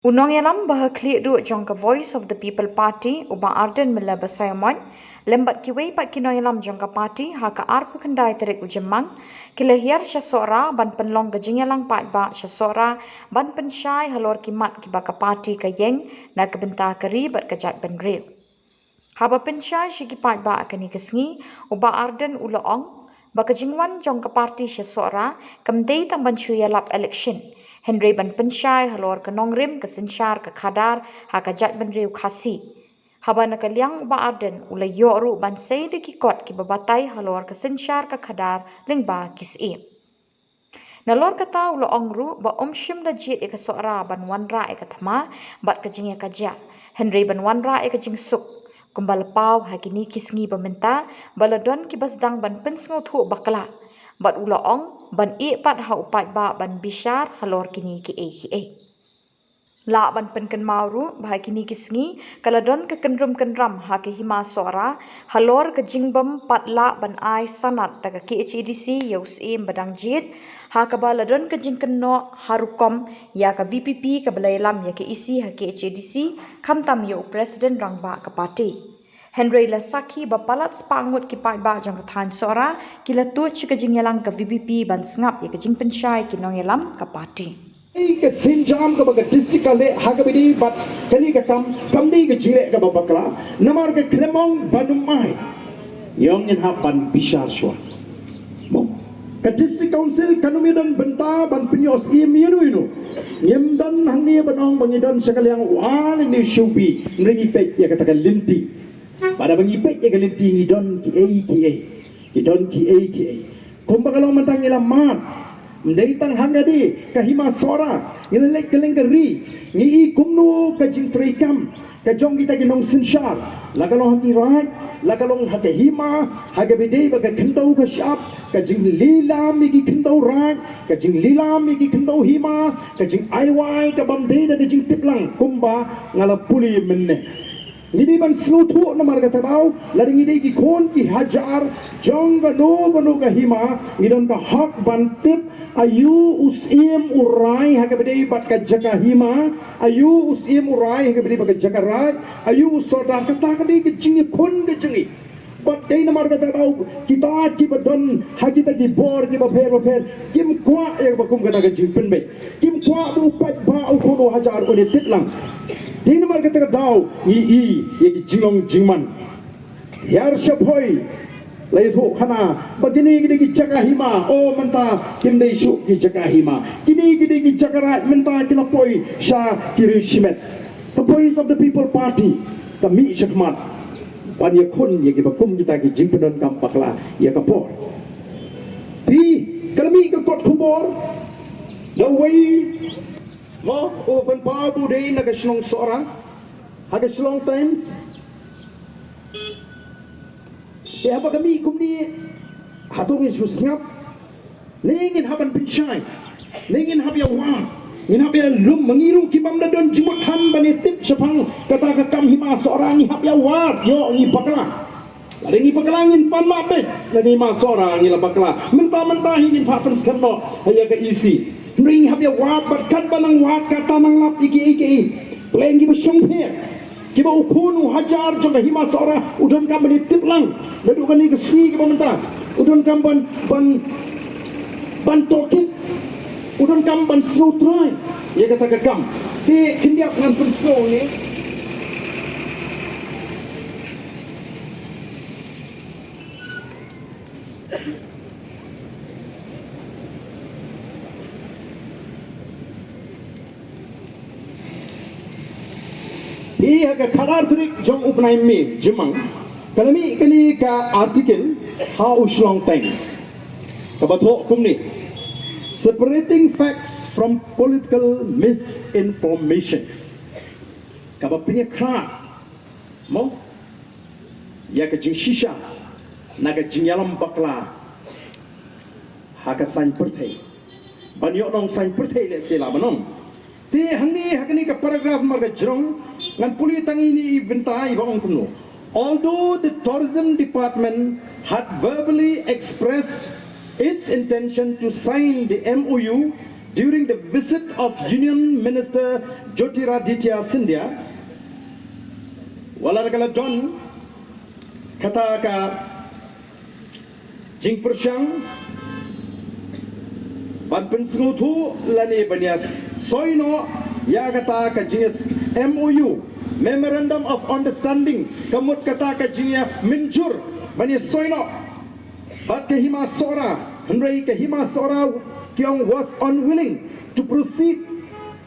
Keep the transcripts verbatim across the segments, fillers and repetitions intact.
U nongïalam ba ha khlieh duh jong ka Voice of the People Party, u Bah Ardent Miller Basaiawmoit, lem bad kiwei pat ki nongïalam jong ka party, ha ka arphew khyndai tarik u Jymmang, ki la hiar sha Sohra ban pynlong ka jingïalang paidbah sha Sohra ban pynshai halor ki mat kiba ka party ka ïeng na ka bynta ka ri bad ka jaitbynriew. Haba pynshai sha ki paidbah kane ka sngi, u Bah Ardent u la ong ba ka jingwan jong ka party sha Sohra kam dei tang ban shu ïalap election, hynrei ban pynshai halor ka nongrim ka synshar ka khadar ha ka jaitbynriew Khasi. Haba na ka liang u Bah Ardent u la ïoh ruh ban sei da ki kot kiba batai halor ka synshar ka khadar lyngba ki syiem. Nalor kata u la ong ruh ba um shym la jied ïa ka Sohra ban wanrah ïa ka thma bad ka jingïakajia, hynrei ban wanrah ïa ka jingsuk. Kumba la paw ha kine ki sngi ba mynta, ba la don kiba sdang ban pynsngewthuh bakla, bad u la ong ban ïeh pat ha u paidbah ban bishar halor kine kiei kiei. Lah ban pynkynmaw ruh ba ha kine ki sngi ka la don ka kynrum kynram ha ka hima Sohra halor ka jingbym pat lah ban ai sanad da ka K H A D C ïa u syiem ba dang jied, ha kaba la don ka jingkynnoh ha rukom ïa ka V P P kaba la ïalam ïa ka E C ha K H A D C, khamtam ïa u president rangbah ka party. Hynrei la sakhi ba palat spah ngut ki paidbah jong ka thaiñ Sohra ki la tuid sha ka jingïalang ka V P P ban sngap ïa ka jingpynshai ki nongïalam ka party. Ei ka sienjam kaba ka district ka leh ha kaba ïadei bad kane ka kam, kam dei ka jingleh kaba bakla. Namar ka khlem ong ban ym ai, ïa ngin hap ban bishar shuwa. Mo, ka district council kan ym ïadon bynta ban pynïoh syiem ïano ïano. Ngim don hangne ban ong ba ngi don sha ka liang u A ne u B, hynrei ngi peit ïa kata ka lynti. Bad haba ngi peit ïa ka lynti ngi don kiei kiei. Ngi don kiei kiei. Kumba ka long mynta ngi la mad. Ym dei tang hangne de ka hima Sohra. Ngi la leit kylleng ka ri. Ngi i kumno ka jingtreikam ka jong kita ki nongsynshar. La ka long ha ki raid, la ka long ha ka hima, ha kaba ïadei bad ka khyndew ka shyiap, ka jinglilam ïa ki khyndew raid, ka jinglilam ïa ki khyndew hima, ka jingai wai ka bym dei da ka jingtip lang kumba nga la pule mynne. Ngi dei ban sngewthuh namar kata ka daw, lada ngi dei ki khun ki hajar jong kano kano ka hima, ngi don ka hok ban tip aïu u syiem u rai ha kaba ïadei bad ka jaka hima, aïu u syiem u rai ha kaba ïadei bad ka jaka raid, aïu u sordar, kata ka dei ka jingïakhun ka jong ngi. Bad dei namar kata ka daw kita kiba don ha kita ki bor kiba pher ba pher kim kwah ïa kaba kum kata ka jingpynbeit. Kim kwah ba u paidbah u khun u hajar un ïatip lang. Dei namar kata ka daw ngi i ïa ki jinglong jingman. Hiar shaphoi la ïathuh khana ba kine ki dei ki jaka hima, o mynta kim dei shuh ki jaka hima. Kine ki dei ki jaka raid, mynta ki la poi sha ki riew shimet. The Voice of the People Party ka mih shakhmat ban ïakhun ïa kiba kum kita ki jingpyndonkam bakla ïa ka por. Phi, ka la mih ka kot khubor da uwei, mo, u pynpaw ba u dei na ka shnong Sohra ha ka Shillong Times. Te haba ka mih kumne, hato ngin shu sngap? Ne ngin hap ban pynshai, ne ngin hap ïa wad, ngin hap ïa lum. Ma ngi ruh ki bym da don jingmut than ban ïatip shaphang kata ka kam hima Sohra, ngi hap ïa wad. Ïoh, ngi bakla. Lada ngi bakla ngin pan map beit, lada hima Sohra ngi la bakla. Mynta mynta hi ngin phah pynskhem noh ha ïa ka E C. Hynrei ngi hap ïa wad bad katba nang wad kata nang lap ïa kiei kiei. Pleng kiba shongpher, kiba u khun u hajar jong ka hima Sohra u donkam ban ïatip lang. Naduh kane ka sngi kiba mynta u donkam ban, ban, ban tohkit. U donkam ban sngewthuh ïa kata ka kam. Te khyndiat ngan pynsngew ne. Hi ha ka khatar tarik jong u bnai May, Jymmang, ka la mih kane ka article ha u Shillong Times kaba thoh kumne: Separating facts from political misinformation. Kaba pynïakhlad mo ïa ka jingshisha na ka jingïalam bakla ha ka saiñ pyrthei. Ban ïoh nong saiñ pyrthei lehse lah ban ong. Te hangne ha kane ka paragraph mar ka jrong ngan pule tang ine i bynta iba ong kumno: Although the tourism department had verbally expressed its intention to sign the M O U During the visit of Union Minister Jyotiraditya Scindia, wat la ka la don kata ka jingpyrshang ban pynsngewthuh lane ban ïa soi noh ïa kata ka jing M O U, Memorandum of Understanding, ka mut kata ka jingïamynjur ban ïa soi noh bad ka Hima Sohra, hynrei ka Hima Sohra ki ong was unwilling to proceed.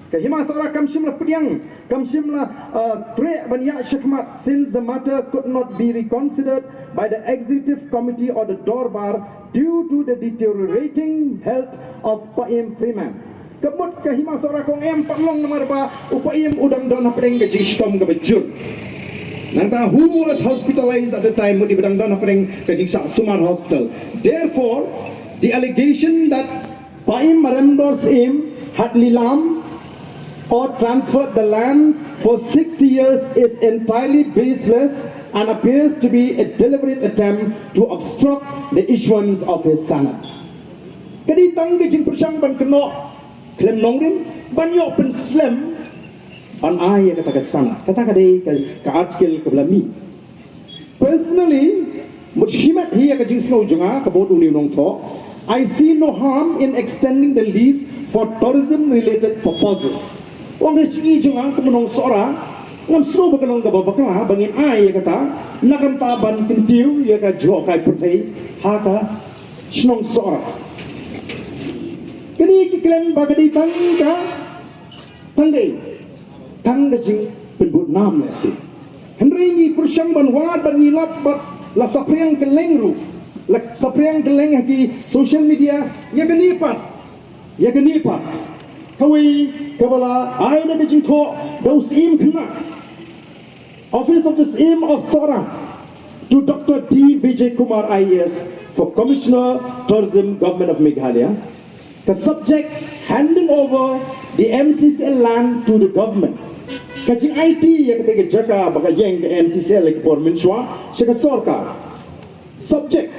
Ka Hima Sohra kam shym la pdiang, kam shym la, uh, treh ban ïaid shakhmat, since the matter could not be reconsidered by the executive committee or the Dorbar due to the deteriorating health of Paiem Freeman. Ka mut ka Hima Sohra ka ong em pat long namar ba u Paiem u dang don hapdeng ka jingshitom kaba jur. Nangta who was hospitalized at the time, mut i ba dang don hapdeng ka jingshah sumar hospital. Therefore, the allegation that Paiem Maremdor Syiem had lilam or transferred the land for sixty years is entirely baseless and appears to be a deliberate attempt to obstruct the issuance of his sanad. Ka dei tang ka jingpyrshang ban kynnoh khlem nongrim, ban ïoh pynslem ban ai ïa kata ka sanad. Kata ka dei ka, ka article kaba la mih. Personally, mut shimet hi ïa ka jingsngew jong nga, ka bud une u nongthoh, I see no harm in extending the lease for tourism related purposes. Wan ka jingïohi jong nga kum u nongsohra, ngam sngew ba ka long kaba bakla ba ngin ai ïa kata, na ka bynta ban kyntiew ïa ka jngohkai pyrthei ha ka shnong Sohra. Kane ki kren ba ka dei tang ka, tang ka, tang ka jingbud nam lehse. Hynrei ngi pyrshang ban wad bad ngi lap bad la saphriang kylleng ruh, la saphriang kylleng ha ki social media, ïa kane pat, ïa kane pat. Kawei kaba la ai da ka jingthoh da u Syiem Khynnah, Office of the Syiem of Sohra, to Doctor D Vijay Kumar I A S for Commissioner Tourism, Government of Meghalaya. Ka subject, handing over the M C C L land to the government. Ka jingaiti ïa kata ka jaka ba ka ïeng ka M C C L ha ka por mynshuwa sha ka sorkar. Subject,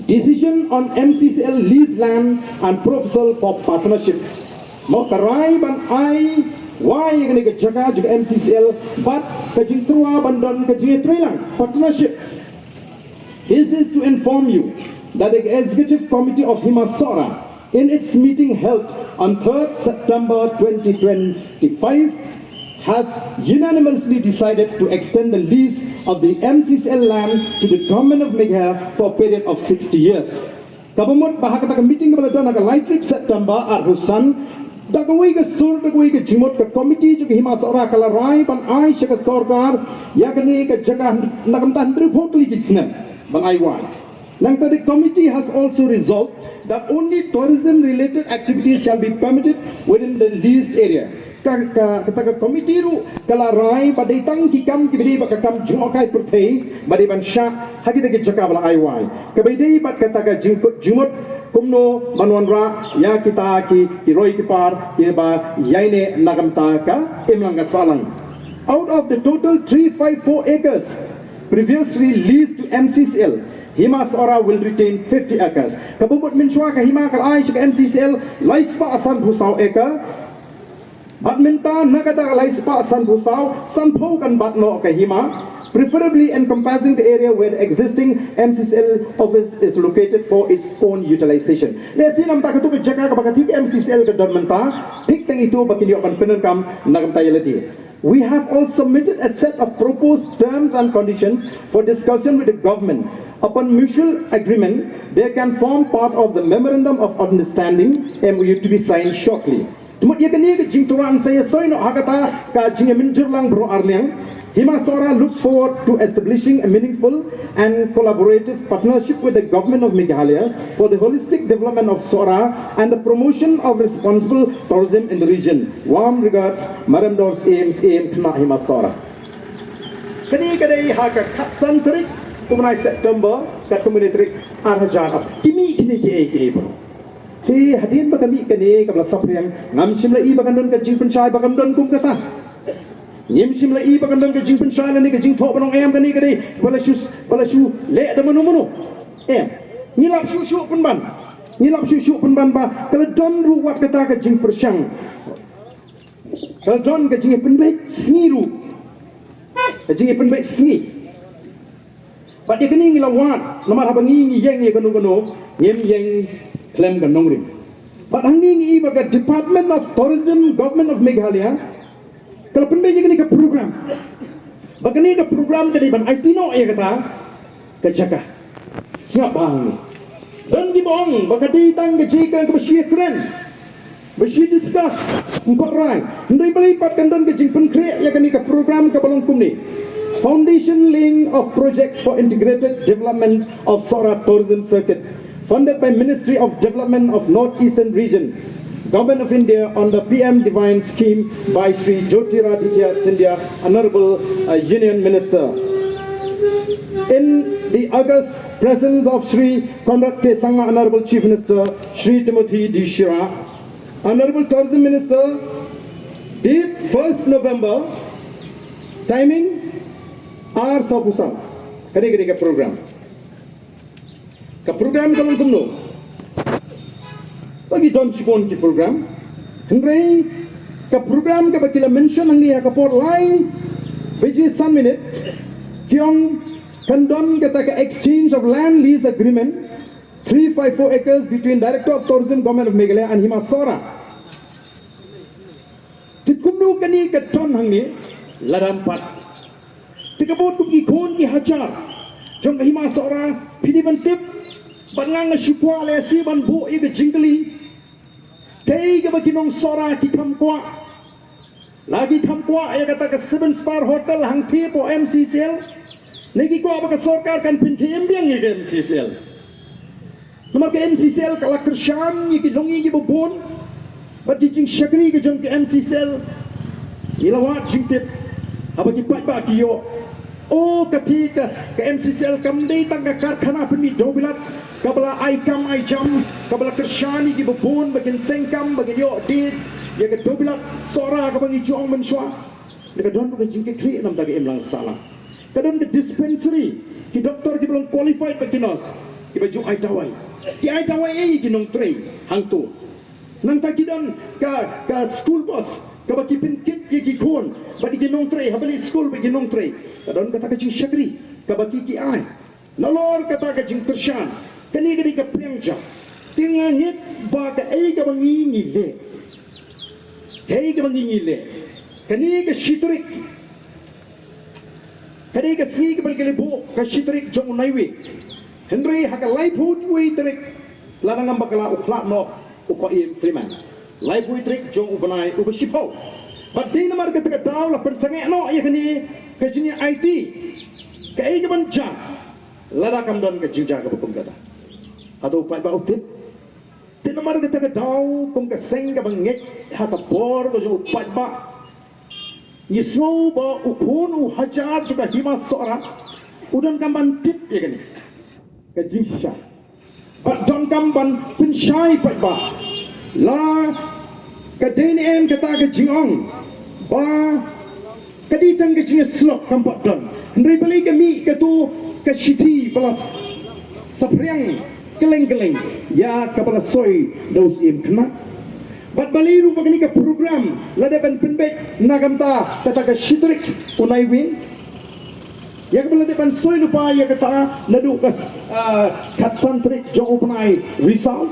decision on M C C L lease land and proposal for partnership. Mo, ka rai ban ai wai ïa kane ka jaka jong ka M C C L bad ka jingtyrwa ban don ka jingïatreilang partnership. This is to inform you that the Executive Committee of Hima Sohra, in its meeting held on third September twenty twenty-five, has unanimously decided to extend the lease of the M C C L land to the Government of Meghalaya for a period of sixty years. Kaba mut ba ha kata ka meeting kaba la don ha ka lai tarik September arphew san, da kawei ka sur, da kawei ka jingmut, ka committee jong ka Hima Sohra ka la rai ban ai sha ka sorkar ïa kane ka jaka na ka bynta hynriewphew tylli ki snem ban ai wai. Nangta, the committee has also resolved that only tourism related activities shall be permitted within the leased area. Ka, ka, kata ka committee ruh ka la rai ba dei tang ki kam kiba dei bad ka kam jngohkai pyrthei ba dei ban shah ha kita ki jaka ba la ai wai, kaba dei bad kata ka jingkut jingmut kumno ban wanrah ïa kita ki, ki roi ki par kiba ïaineh na ka bynta ka imlang ka sahlang. Out of the total three five four acres previously leased to M C C L, Hima Sohra will retain fifty acres. Kaba mut mynshuwa ka hima ka la ai sha ka M C C L lai spah sanphew saw acre. Bad mynta na kata ka lai spah sanphew saw, sanphew kan bat noh ka hima, preferably encompassing the area where the existing M C C L office is located for its own utilization. Lehse namar kata ka jaka kaba ka thik M C C L ka don mynta, thik tang ito ba kin ïoh ban pyndonkam na ka bynta ïa lade. We have also submitted a set of proposed terms and conditions for discussion with the government. Upon mutual agreement, they can form part of the Memorandum of Understanding, M O U, to be signed shortly. Te mut ïa kane ka jingtyrwa yn sa ïa soi noh ha kata ka jingïamynjur lang baroh arliang. Hima Sohra looks forward to establishing a meaningful and collaborative partnership with the Government of Meghalaya for the holistic development of Sohra and the promotion of responsible tourism in the region. Warm regards, Maremdor Syiem, Syiem Khynnah Hima Sohra. Kane ka dei ha ka khatsan tarik u bnai September, katkum kane tarik ar hajar ar. Ki mih kine kiei kiei baroh. Te hadien ba ka mih kane kaba la saphriang, ngam shym la i ba kan don ka jingpynshai ba kan don kum kata. Ngim shym la i ba kan don ka jingpynshai lane ka jingthoh ban ong em kane ka dei ba la shu, ba la shu leh da mano mano. Em. Ngi lap shuh shuh pynban. Ngi lap shuh shuh pynban ba ka la don ruh wat kata ka jingpyrshang. Ka la don ka jingpynbeit sngi ruh. Ka jingpynbeit sngi. Bad ïa kane ngi la wad, namar haba ngi ngi ïeng ïa kano kano, ngim ïeng khlem ka nongrim. Bad hangne ngi i ba ka Department of Tourism, Government of Meghalaya, ka la pynbeit ïa kane ka program. Ba kane ka program ka dei ban aiti noh ïa kata ka jaka. Sngap bha hangne. Don kiba ong ba ka dei tang ka jingkren kaba shu kren, ba shu discuss, ym pat rai. Hynrei balei pat kan don ka jingpynkhreh ïa kane ka program kaba long kumne: Foundation laying of projects for integrated development of Sohra Tourism Circuit, funded by Ministry of Development of North Eastern Region, Government of India, on the P M Divine Scheme by Shri Jyotiraditya Scindia, Honorable, uh, Union Minister. In the august presence of Shri Conrad K Sangma, Honorable Chief Minister, Shri Timothy D Shira, Honorable Tourism Minister, date first November, timing ar saw phew saw. Kane kane ka program. Ka program ka long kumno? Lagi don shibun ki program. Hynrei ka program kaba ki la mention hangne ha ka por lai baje san minit, ki ong kan don kata ka exchange of land lease agreement, three five four acres, between Director of Tourism, Government of Meghalaya and Hima Sohra. Te kumno kane ka don hangne? Lada ym pat, te ka bun kum ki khun ki hajar jong ka Hima Sohra, phi dei ban tip. Bad nga nga shu kwah lehse ban buh ïa ka jingkylli. Kaei kaba ki nong Sohra ki kham kwah? La ki kham kwah ïa kata ka seven star hotel hangthie hapoh M C C L? Ne ki kwah ba ka sorkar kan pynkhie im biang ïa ka M C C L? Namar ka M C C L ka la kyrshan ïa ki longïing kiba bun. Bad ki jingshakri ka jong ka M C C L, ngi la wad jingtip, haba ki paidbah ki ïoh, o, ka thie ka, ka M C C L kam dei tang ka karkhana pynmih dewbilat kaba la ai kam ai jam, kaba la kyrshan ïa kiba bun ba kin seng kam, ba kin ïoh dei ïa ka dewbilat Sohra kaba ngi ju ong mynshuwa. Te ka don ruh ka jingkitkhlieh namar ka imlang sahlang. Ka don ka dispensary, ki doktor kiba long qualified bad ki nurse kiba ju ai dawai. Ki ai dawai ïa ki nongtrei hangto. Nangta ki don ka, ka school bus kaba ki pynkit ïa ki khun bad ïa ki nongtrei, haba leit skul bad ïa ki nongtrei. Ka don kata ka jingshakri kaba ki ki ai. Nalor kata ka jingkyrshan, kane ka dei ka pliang jam. Te nga ngeit ba kaei kaba ngi ngi leh, kaei kaba ngi ngi leh, kane ka shi tarik, ka dei ka sngi kaba ngi la buh, ka shi tarik jong u Naiwieng. Hynrei ha ka laiphew wei tarik, la dang ym bakla, u khlad noh u Koh Ïing Freeman. Laiphew wei tarik jong u bnai uba shiphew. Bad dei namar kata ka daw la pynsangeh noh ïa kane ka jingïa aiti. Kaei kaban jia lada kam don ka jingjia kaba kum kata? Hato u paidbah u tip? Te namar kata ka daw, kum ka seng kaba ngeit ha ka bor ka jong u paidbah, ngi sngew ba u khun u hajar jong ka Hima Sohra u donkam ban tip ïa kane ka jingshisha. Bad donkam ban pynshai paidbah. La ka dei ne em kata ka jingong ba ka dei tang ka jingïasyllok, kam pat don. Hynrei balei ka mih kato ka shithi ba la saphriang kylleng kylleng ïa kaba la soi da u Syiem Khynnah? Bad balei ruh ba kane ka program la dep ban pynbeit na ka bynta kata ka shi tarik u Naiwieng, ïa kaba la dep ban soi lypa ïa kata naduh ka, ah, khatsan tarik jong u bnai Risaw?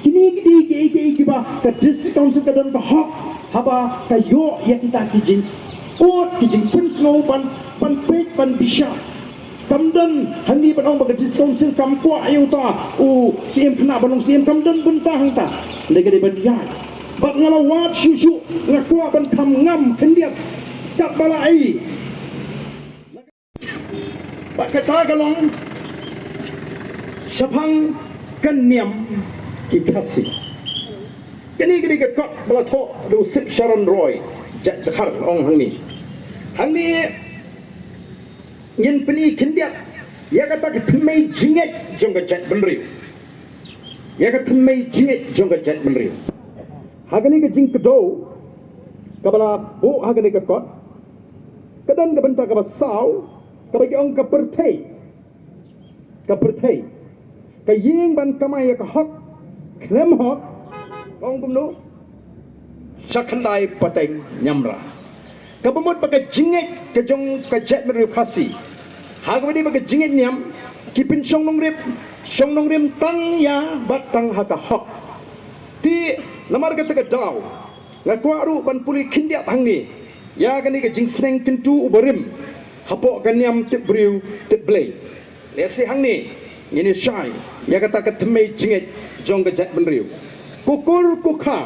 Kine ki dei kiei kiei kiba ka District Council ka don ka hok haba ka ïoh ïa kita ki jingud, ki jingpynsngew ban, ban peit, ban bishar. Kam don hangne ban ong ba ka District Council kam kwah ïa uta u Syiem Khynnah ban long Syiem, kam don bynta hangta. Hynrei ka dei ban ïaid. Bad nga la wad shuh shuh, nga kwah ban kham ngam khyndiat katba la ai. Bad kata ka long shaphang ka niam ki Khasi. Kane ka dei ka kot ba la thoh da u Sip Sharon Roy, jait Dkhar, ong hangne. Hangne ngin pyni khyndiat ïa kata ka thymmei jingngeit jong ka jaitbynriew. Ïa ka thymmei jingngeit jong ka jaitbynriew. Ha kane ka jingkdew kaba la buh ha kane ka kot, ka don ka bynta kaba saw, kaba ki ong ka pyrthei. Ka pyrthei. Ka ïing ban kamai ïa ka hok Khlem hok, ong kumno? Sha khyndai pateng niamra. Kaba mut ba ka jingngeit ka jong ka jaitbynriew Khasi, ha kaba dei ba ka jingngeit niam, ki pynshong nongrim, shong nongrim tang ïa bad tang ha ka hok. Te namar kata ka daw, nga kwah ruh ban pule khyndiat hangne ïa kane ka jingsneng kyntu u barim hapoh ka niam tip briew tip Blei. Lehse hangne ngin ïa shai ïa kata ka thymmei jingngeit jong ka jaitbynriew. Ko kur ko kha,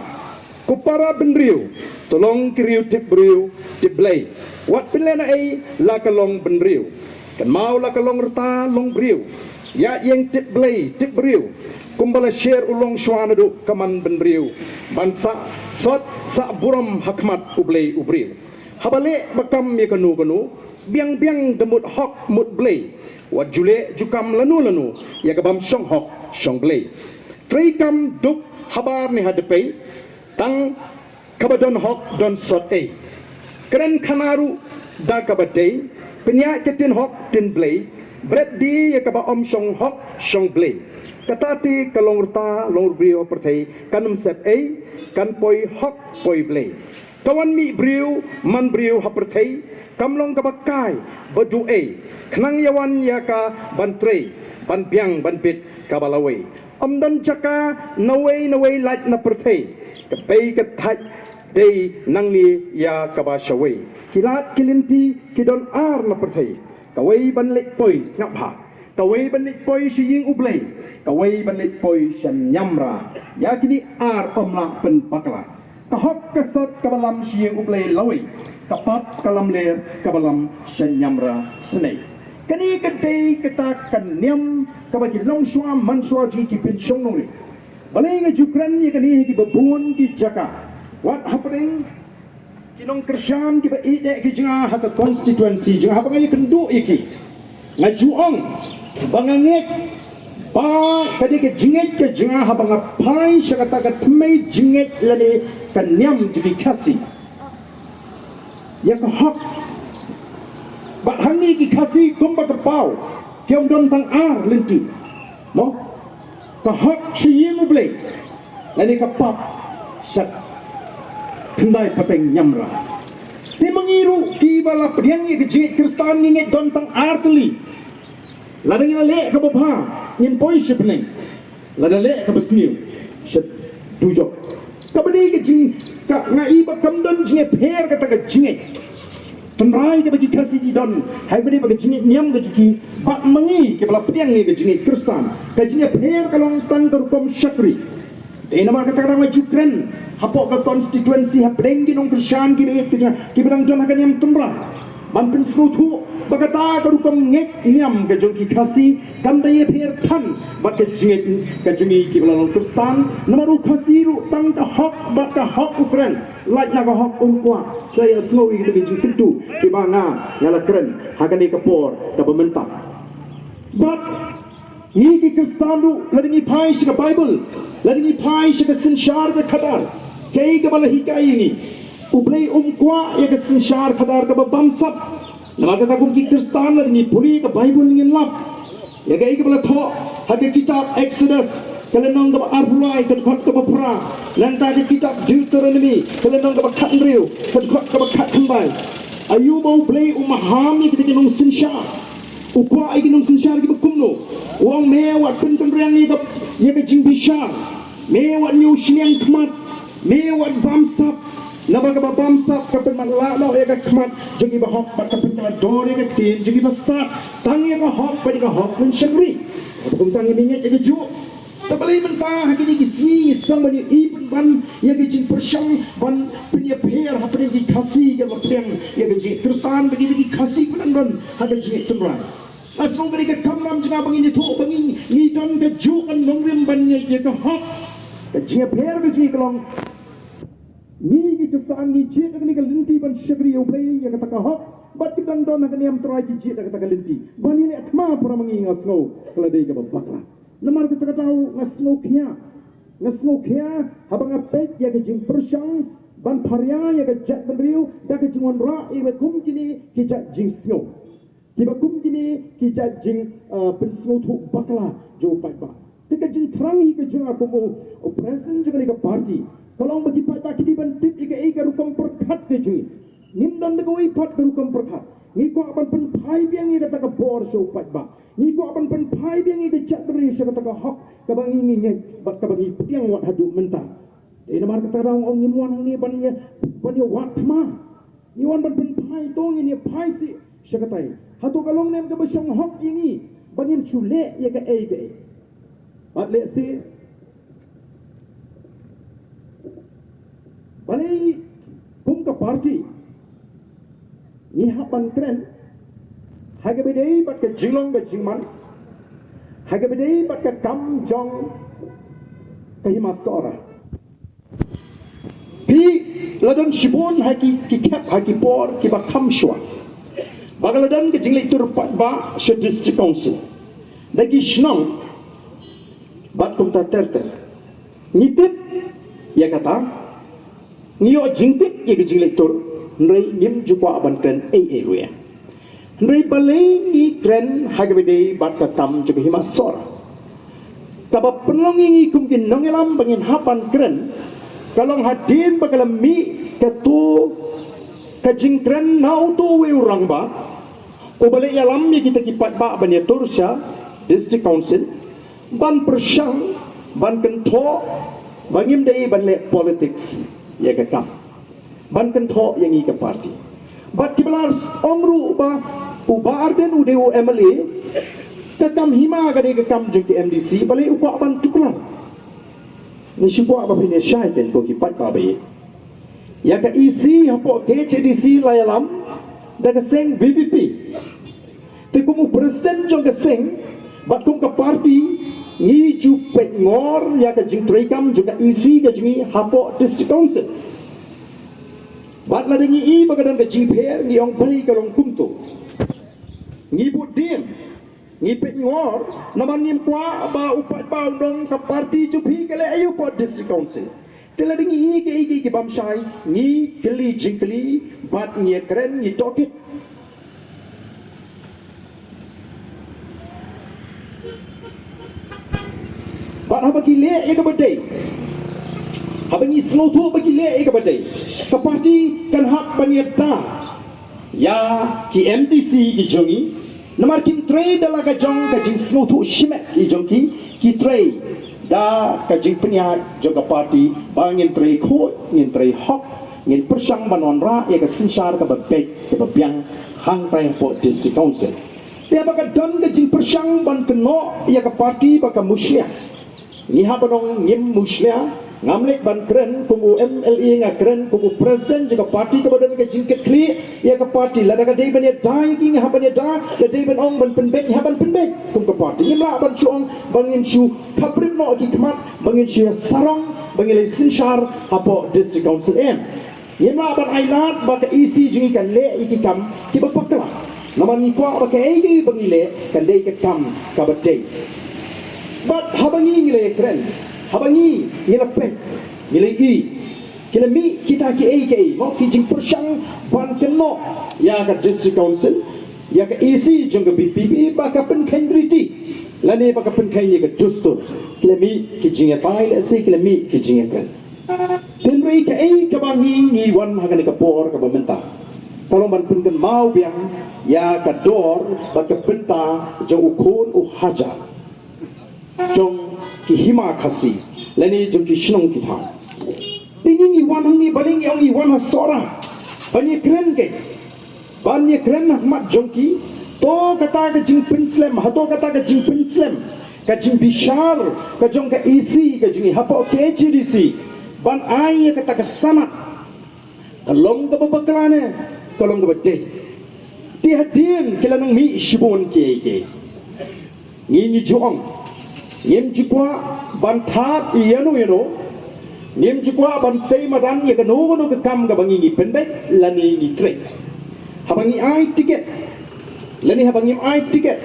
ko para bynriew, to long ki riew tip briew tip Blei. Wat pynlehnohei la ka long bynriew, kynmaw la ka long rta long briew. Ïa ïeng tip Blei tip briew, kumba la sher u longshuwa naduh ka man bynriew, ban sah sot sah burom ha khmat u Blei u briew. Haba leh ba kam ïa kano kano, biang biang da mut hok mut Blei. Wat ju leh ju kam lano lano ïa ka bym shong hok shong Blei. Trei kam duk habar ne ha dpei, tang kaba don hok don sot ei. Kren khana ruh da kaba dei, pynïaid ka ktien hok ktien Blei, bret die ïa kaba ym shong hok shong Blei. Kata te ka long rta long briew ha pyrthei kan ym sep ei, kan poi hok poi Blei. Ka wan mih briew man briew ha pyrthei, kam long kaba kai ba duh ei, khnang ïa wan ïa ka ban trei, ban biang ban bit kaba lawei. Ym don jaka nawei nawei lait na pyrthei, ka bei ka thait dei nangne ïa kaba shawei. Ki lad ki lynti ki don ar na pyrthei, kawei ban leit poi, sngap bha, kawei ban leit poi sha ïing U Blei, kawei ban leit poi sha niamra. Ïa kine ar ym lah pynbakla. Ka hok ka sot kaba lam sha ïing U Blei lawei, ka pap ka lamler kaba lam sha niamra snei. Kane ka dei kata ka niam kaba ki longshuwa manshuwa jong ngi ki pynshong nongrim. Balei nga ju kren ïa kane ha kiba bun ki jaka, wat hapdeng ki nongkyrshan kiba ïeit ki jong nga ha ka constituency jong nga, haba nga ïakynduh ïa ki, nga ju ong ba nga ngeit ba ka dei ka jingngeit ka jong nga haba nga phai sha kata ka thymmei jingngeit lane ka niam jong ki Khasi ïa ka hok. Bad hangne ki Khasi kumba ka paw, ki ym don tang ar lynti, mo? Ka hok sha ïing U Blei, lane ka pap sha khyndai pateng niamra. Te ma ngi ruh kiba la pdiang ïa ka jingngeit Khristan ngi ngeit don tang ar tylli. Lada ngi la leh kaba bha, ngin poi sha bneng. Lada leh kaba sniew, sha dujok. Kaba dei ka jing, ka, nga i ba kam don jingïapher kata ka jingngeit tynrai kaba ki Khasi ki don ha kaba dei ba ka jingngeit niam ka jong ki bad ma ngi kiba la pdiang ïa ka jingngeit Khristan. Ka jingïapher ka long tang ka rukom shakri. Dei namar kata ka daw nga ju kren hapoh ka constituency hapdeng ki nongkyrshan kiba ïeit ki jong nga kiba dang don ha ka niam tynrai, ban pynsngewthuh ba kata ka rukom ngeit niam ka jong ki Khasi kam da ïapher than bad ka jingngeit ka jong ngi kiba la long Khristan. Namar u Khasi ruh tang ka hok bad ka hok u kren, lait na ka hok um kwah. Sa ïa sngew ïa kita ki jingkyntu kiba nga nga la kren ha kane ka por kaba mynta. Bad ngi ki Khristan ruh, lada ngi phai sha ka Baibl, lada ngi phai sha ka synshar ka khadar, kaei kaba la hikai ïa ngi? U Blei um kwah ïa ka synshar khadar kaba bamsap. Namar kata kum ki Khristan lada ngi pule ka Baibl ngin lap ïa kaei kaba la thoh ha ka kitab Exodus, ka lynnong kaba arphew lai, ka dkhot kaba phra. Nangta ka kitab Deuteronomy, ka lynnong kaba khathynriew, ka dkhot kaba khatkhyndai. Aïu ba U Blei u maham ïa kita ki nongsynshar? U kwah ïa ki nongsynshar kiba kumno? U ong, me wat pynkynriang ïa ka, ïa ka jingbishar. Me wat ñiew shiliang khmat. Me wat bamsap. Naba kaba bamsap ka pynmatlah noh ïa ka khmat jong kiba hok bad ka pynkylla dor ïa ka ktien jong kiba stad. Tang ïa ka hok bad ïa ka hok ngin shakri. Kaba kumta ngim ngeit ïa kajuh. Te balei mynta ha kine ki sngi ngi sdang ban ïohi pynban ïa ka jingpyrshang ban pynïapher hapdeng ki Khasi kiba pdiang ïa ka jingngeit Khristan bad kita ki Khasi kiba dang don ha ka jingngeit tynrai. Nga sngew ka dei ka kamram jong nga ba ngin ïathuh ba ngi, ngi don kajuh ka nongrim ban ngeit ïa ka hok. Ka jingïapher ka jong ngi ka long, ngi ki Khristan ngi jied da kane ka lynti ban shakri ïa U Blei ïa kata ka hok, bad kiba dang don ha ka niam tynrai ki jied da kata ka lynti ban ïaleh thma. Para ma ngi, nga sngew ka la dei kaba bakla. Namar kata ka daw nga sngewkhia, nga sngewkhia haba nga peit ïa ka jingpyrshang ban pharia ïa ka jaitbynriew da ka jingwanrah ïa kiba kum kine ki jait jingsngew, kiba kum kine ki jait jing, uh, pynsngewthuh bakla jong u paidbah. Te ka jingthrang hi ka jong nga kum u president jong kane ka party ka long ba ki paidbah ki dei ban tip ïa kaei ka rukom pyrkhat ka jong ngi. Ngim don da kawei pat ka rukom pyrkhat. Ngi kwah ban pynphai biang ïa kata ka bor sha u paidbah. Ngi kwah ban pynphai biang ïa ka jaitbynriew sha kata ka hok kaba ngi ngi ngeit bad kaba ngi pdiang wat haduh mynta. Dei namar kata ka daw nga ong ngim wan hangne ban ïa ban ïa wad thma. Ngi wan ban pynphai to, ngin ïa phai sih sha katai. Hato ka long ne em kaba shong hok ïa ngi ba ngin shu leh ïa kaei kaei? Bad lehse balei kum ka party ngi hap ban kren ha kaba ïadei bad ka jinglong ka jingman, ha kaba ïadei bad ka kam jong ka Hima Sohra. Phi la don shibun ha ki, ki khep ha ki por kiba kham shuwa ba ka la don ka jingleit tur paidbah sha District Council da ki shnong bad kumta ter ter. Ngi tip ïa kata, ngi ïoh jingtip ïa ka jingleit tur, hynrei ngim ju kwah ban kren ei ei ruh ïa. Hynrei balei ngi kren ha kaba ïadei bad ka kam jong ka Hima Sohra? Kaba pynlong ïa ngi kum ki nongïalam ba ngin hap ban kren ka long hadien ba ka la mih kato ka jingkren na uto uwei u rangbah uba la ïalam ïa kita ki paidbah ban ïatur sha District Council ban pyrshang ban kynthoh ba ngim dei ban leh politics ïa ka kam, ban kynthoh ïa ngi ka party. Bad kiba la ong ruh ba u Bah Ardent u dei u M L A, ka kam hima ka dei ka kam jong ki M D C, balei u kwah ban tuklar? Ngi shu kwah ba phin ïa shai ken ko ki paidbah ba ïeit. Ïa ka E C hapoh K H A D C la ïalam da ka seng V P P. Te kum u president jong ka seng bad kum ka party ngi ju peit ngor ïa ka jingtrei kam jong ka E C ka jong ngi hapoh District Council. Bad lada ngi i ba ka don ka jingpher ngi ong balei ka long kumto. Ngi bud dien, ngi peit ngor, namar ngim kwah ba u paidbah un ong ka party jong phi ka leh aïu hapoh District Council. Te lada ngi i kaei kaei ki bym shai, ngi kylli jingkylli bad ngi ïa kren, ngi tohkit. Bad haba ki leh ïa kaba dei, haba ngi sngewthuh ba ki leh ïa kaba dei, ka party kan hap ban ïada ïa ki M D C ki jong ngi. Namar kim trei da la ka jong ka jingsngewthuh shimet ki jong ki, ki trei da ka jingpynïaid jong ka party ba ngin trei khuid, ngin trei hok, ngin pyrshang ban wanrah ïa ka synshar kaba beit kaba biang hangtai hapoh District Council. Te haba ka don ka jingpyrshang ban kynnoh ïa ka party ba ka mushlia, ngi hap ban ong ngim mushlia. Ngam leit ban kren kum u M L A, nga kren kum u president jong ka party kaba don ka jingkitkhlieh ïa ka party. Lada ka dei ban ïada ïa ki ngi hap ban ïada, lada dei ban ong ban pynbeit ngi hap ban pynbeit kum ka party. Ngim lah ban shu ong ba ngin shu khaprit noh ki khmat, ba ngin shu ïa sarong, ba ngin leit synshar hapoh District Council, em. Ngim lah ban ai lad ba ka E C jong ngi kan leh ïa ki kam kiba bakla. Namar ngi kwah ba kaei kaei ba ngi leh kan dei ka kam kaba dei. Bad haba ngi ngi la kren, haba ngi ngi la peit, ngi la i, ki la mih kita kiei kiei, mo, ki jingpyrshang ban kynnoh ïa ka District Council, ïa ka E C jong ka V P P, ba ka pynkheiñ riti lane ba ka pynkheiñ ïa ka dustur. Ki la mih ki jingïatai, lehse ki la mih ki jingïakren. Hynrei kaei kaba ngi ngi wan ha kane ka por kaba mynta ka long ban pynkynmaw biang ïa ka dor bad ka bynta jong u khun u hajar jong ki hima Khasi lane jong ki shnong ki thaw. Te ngi ngi wan hangne, balei ngi ong ngi wan ha Sohra? Ban ïakren, ke ban ïakren ha khmat jong ki. To kata ka jingpynslem, hato kata ka jingpynslem, ka jingbishar ka jong ka E C ka jong ngi hapoh K H A D C ban ai ïa kata ka sanad ka long kaba bakla ne ka long kaba dei? Te hadien ki la nang mih shibun kiei kiei. Ngi ngi ju ong ngim ju kwah ban thad ïano ïano. Ngim ju kwah ban sei madan ïa kano kano ka kam kaba ngi ngi pynbeit lane ngi trei. Haba ngi ai tiket lane haba ngim ai tiket,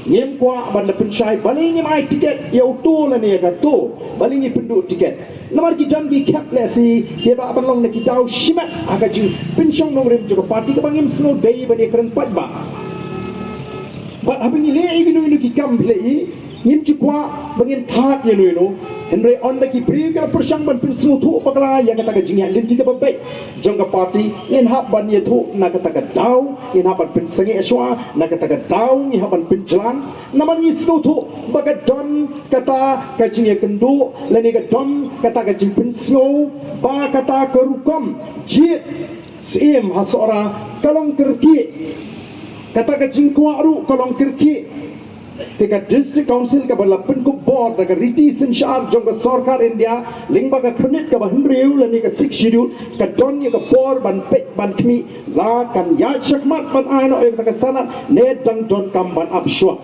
ngim kwah ban da pynshai balei ngim ai tiket ïa uto lane ïa kato, balei ngi pynduh tiket. Namar ki don ki khep lehse kiba ban long na ki daw shimet ha ka jingpynshong nongrim jong ka party kaba ngim sngew dei ban ïakren paidbah. Bad haba ngi leh ïa kino kino ki kam phi la i, Ngim ju kwah ba ngin thad ïa no ïa no. Hynrei ynda ki briew ki la pyrshang ban pynsngewthuh bakla ïa kata ka jingïaid lynti kaba beit jong ka party, ngin hap ban ïathuh na kata ka daw, ngin hap ban pynsangeh shuwa na kata ka daw, ngin hap ban pynjlan. Namar ngi sngewthuh ba ka don kata ka jingïakynduh lane ka don kata ka jingpynsngew ba kata ka rukom jied Syiem ha Sohra ka long kyrkieh. Kata ka jingkwah ruh ka long kyrkieh. Te ka District Council kaba la pynkup bor da ka riti synshar jong ka sorkar India lyngba ka khyrnit kaba hynriew lane ka Sixth Schedule, ka don ïa ka bor ban peit ban khmih la kan ïaid shakhmat ban ai noh ïa kata ka sanad ne dang don kam ban ap shuwa.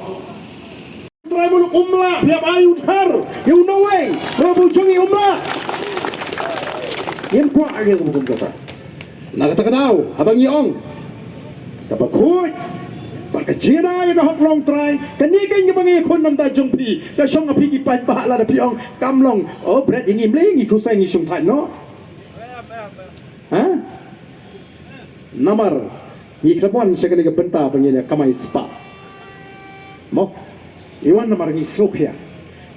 Trai muluk um lah, ïa ba ïa u Dhar, ïa u Norway, ïa u jong i um lah. Ngim kwah ïa ka bukum kata. Na kata ka daw, haba ngi ong, kaba khuid, ba ka jingïada ïa ka hok long trai, kane ka ïa ba ngi khun namar jong phi, ka shong ha phi ki paidbah lada phi ong, kam long, oh, bret ïa ngi mlei, ngi kusai ngi shong thait noh. Ha? Namar ngi khlem wan sha kane ka bynta ba ngin ïa kamai spah. Mo, ngi wan namar ngi sngewkhia.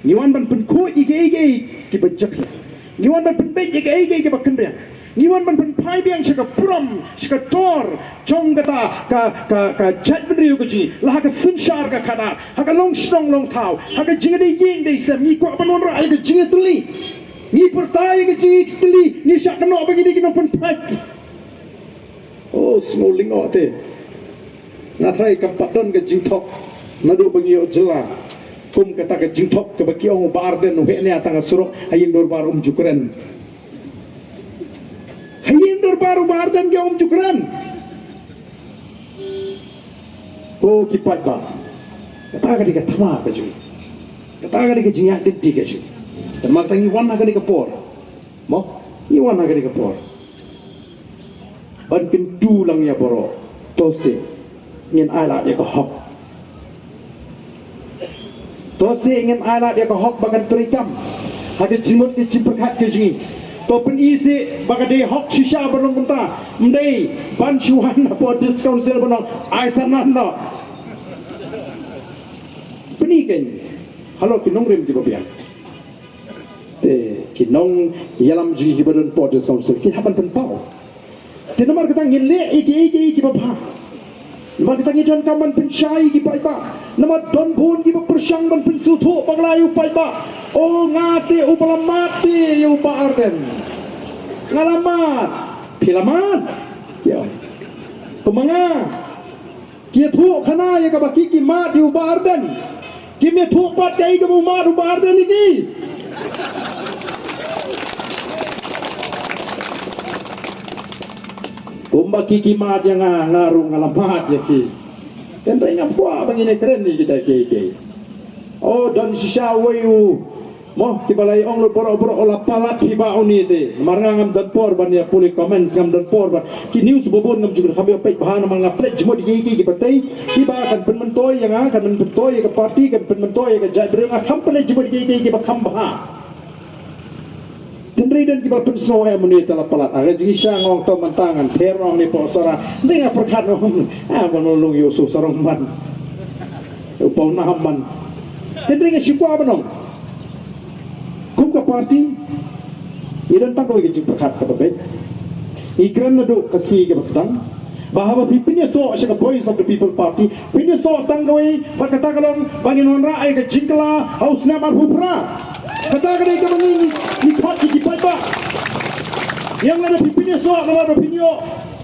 Ngi wan ban pynkhuid ïa kiei kiei kiba jia khia. Ngi wan ban pynbeit ïa kiei kiei kiba kynriang. Ngi wan ban pynphai biang sha ka burom, sha ka dor jong kata ka, ka, ka jaitbynriew ka jong ngi, la ha ka synshar ka khadar, ha ka long shnong long thaw, ha ka jingïadei ïing dei sem, ngi kwah ban wanrah ïa ka jingïatylli. Ngi pyrta ïa ka jingïatylli, ngi shah kynnoh ba ngi dei ki nongpynphai. Oh, sngewlyngngoh te. Nga tharai kam pat don ka jingthok naduh ba ngi ïoh jylla kum kata ka jingthok kaba ki ong u Bah Ardent u heh nia tang ha surok, ha ïing dorbar um ju kren. Ha ïing dorbar u Bah Ardent ki ong um ju kren. Ko ki paidbah, kata ka dei ka thma ka jong ngi. Kata ka dei ka jingïaid lynti ka jong ngi. Te namar kata ngi wan ha kane ka por. Mo, ngi wan ha kane ka por ban kyntu lang ïa baroh. To seh ngin ailad ïa ka hok. To seh ngin ailad ïa ka hok ba kan treikam ha ka jingmut ka jingpyrkhat ka jong ngi. To pyni seh ba ka dei hok shisha ban long kumta. Ym dei ban shu wan hapoh District Council ban ong ai sanad noh. Pyni kein halor ki nongrim kiba biang. Te ki nongïalam jong ngi kiba don hapoh District Council ki hap ban pynpaw. Te namar kata ngin leh ïa kiei kiei kiba bha. Namar kata ngi donkam ban pynshai ïa ki paidbah. Namar don bun kiba pyrshang ban pynsngewthuh bakla ïa u paidbah. O nga te uba la mad te ïa u Bah Ardent. Nga la mad. Phi la mad. Ïa. Kumba nga. Ki ïathuh khana ïa kaba ki ki mad ïa u Bah Ardent. Kim ïathuh pat kaei kaba u mad u Bah Ardent ïa ki. Kumba ki ki mad ïa nga, nga ruh nga la mad ïa ki. Hynrei ngam kwah ba ngin ïakren ïa kita kiei kiei. O don shisha uwei u Mo, kiba la ong lut baroh baroh la palat hi ba uni te. Namar nga ngam don por ban ïa pule comments, ngam don por ban. Ki news ba bun ngam ju kham ïa peit bha namar nga peit jingmut ïa ki, ki, kiba tei. Kiba kan pynmyntoi ïa nga, kan pynmyntoi ïa ka party, kan pynmyntoi ïa ka jaitbynriew, nga kham peit jingmut ïa ki, kiba kham bha. Hynrei don kiba pynsngew em uni te la palat. Aga jingshisha nga ong to mynta ngan pher ong ne poh sara. Hynrei nga pyrkhat ong. Ah, ban long ïa u sarong man. U paw na man. Hynrei nga shu kwah ban ong. Kum ka party, ngi don tang kawei ka jingpyrkhat kaba beit. Ngi kren naduh ka sngi kaba sdang. Ba haba phi pynïasoh sha ka Voice of the People Party, pynïasoh tang kawei, bad kata ka long ba ngin wanrah ïa ka jingkylla ha u snem arphew phra. Kata ka dei kaba ngi, ngi, ngi khot ïa ki paidbah. Ïa nga da phi pynïasoh namar ba phin ïoh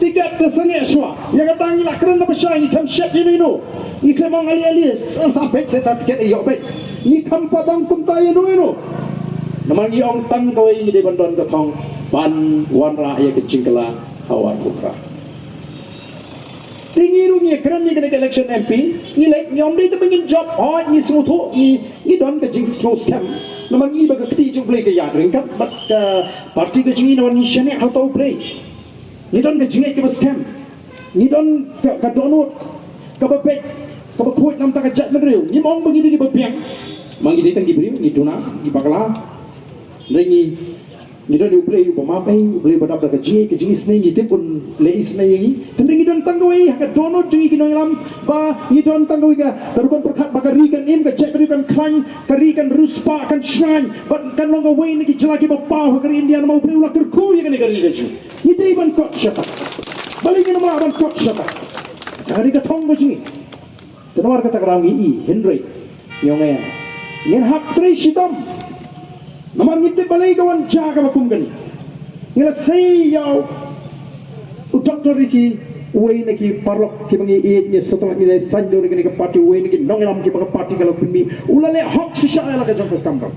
tiket te sangeh shuwa. Ïa kata ngi la kren na ba shai, ngi khlem shet ïa no ïa no. Ngi khlem ong ali ali, sa, sa beit sa ta tiket ïoh beit. Ngi khlem pat ong kumta ïa no ïa no. Namar ngi ong tang kawei ngi dei ban don ka thong ban wanrah ïa ka jingkylla ha u arphew phra. Te ngi ruh ngi kren ngi kane ka election M P, ngi leit ngi ym dei te ba ngin jop, hooid ngi sngewthuh, ngi, ngi don ka jingsngew skhem. Namar ngi ba ka kti jong U Blei ka ïaid ryngkat bad ka party ka jong ngi namar ngi shaniah ha uta U Blei. Ngi don ka jingngeit kaba skhem. Ngi don ka, ka dohnud kaba beit, kaba khuid na ka bynta ka jaitbynriew. Ngim ong ba ngi dei kiba biang. Ma ngi dei tang ki briew, ngi duna, ngi bakla. Hynrei ngi, ngi don ïa U Blei uba map ei, U Blei uba dap da ka jingngeit, ka jingisynei, ngi tip un leh isynei ïa ngi. Hynrei ngi don Tang kawei ha ka dohnud jong ngi ki nongïalam ba ngi don tang kawei ka, ka rukom pyrkhat ba ka ri kan im, ka jaitbynriew kan khlaiñ, ka ri kan riewspah, kan shngaiñ bad kan long kawei na ki jylla kiba paw ha ka ri India namar u briew u la kyrkhu ïa kane ka ri ka jong ngi. Ngi dei ban kot shata. Balei ngim lah ban kot shata? Ka ri ka thong ka jong ngi. Te namar kata ka daw ngi i, hynrei ngi ong ïa, ngin hap trei shitom. Namar ngi tip balei ka wan jia kaba kum kane. Ngi la sei ïa u Doctor Ricky, uwei na ki paralok kiba ngi ïeit, ngi sngewthuh, ngi la saiñdur ïa kane ka party, uwei na ki nongïalam kiba ka party ka la pynmih, u la leh hok shisha ïa la ka jong ka kamram.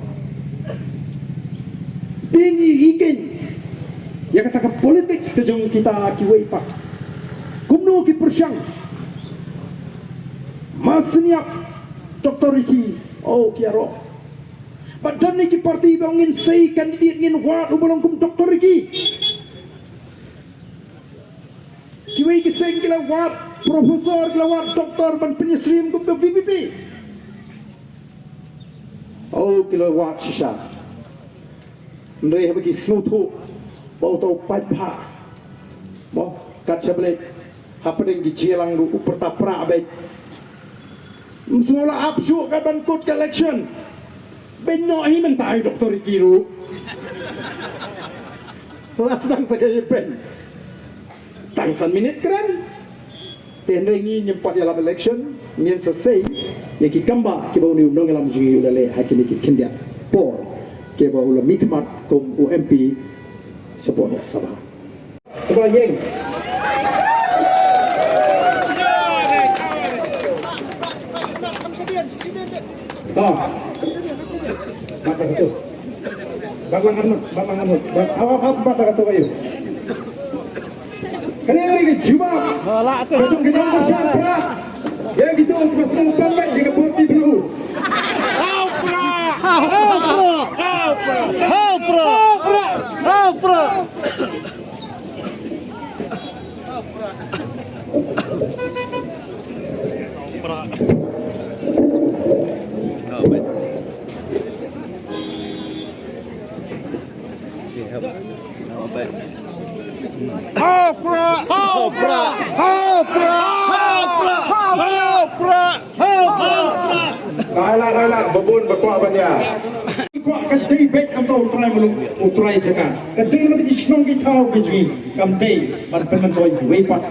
Te ngi i kein ïa kata ka politics ka jong kita kiwei pat. Kumno ki pyrshang. Masniap Doctor Ricky, oh, ki ïaroh. Bad don ne ki party ba ngin sei candidate, ngin wad uba long kum Doctor Ricky. Kiwei ki seng ki la wad professor, ki la wad doctor ban pynïasyriem kum ka V P P. Oh, ki la wad shisha. Hynrei haba ki sngewthuh ba uto u paidbah, mo, kat sha Blei, hapdeng ki jia lang ruh u pyrta prah beit. Ym sngew la ap shuh ka ban kut ka election. Beiñ noh hi mynta i Doctor Ricky ruh. La sdang sa ka ïa beiñ. Tang san minit kren. Te hynrei ngi ngim pat ïalap election, ngin sa sei ïa ki kambah kiba une u nongïalam jong ngi u la leh ha kine ki khyndiat por kiba u la mihkhmat kum u M P shapoh Lok Sabha. Kaba ïeng. To. Mata katu. Bang lang anut, bang lang anut. Bang, awa, awa, mata katu kayu. Kane ka jubab. Ka jong ki nongkyrshan Prah. Ïa kito kiba sngewbha ïa ka party baru. Hau Prah! Hau Prah! Hau Prah! Hau Prah! Hau Prah! Hau Prah! Hau Prah! Hau Prah! Hau Prah! Hau Prah! Lai la, lai la, ba bun ba kwah ban ïa. Kwah ka dei beit, kam to u trai muluk, u trai jaka. Ka dei na ki shnong ki thaw ki jngi, kam dei ban pynmyntoi wei pat.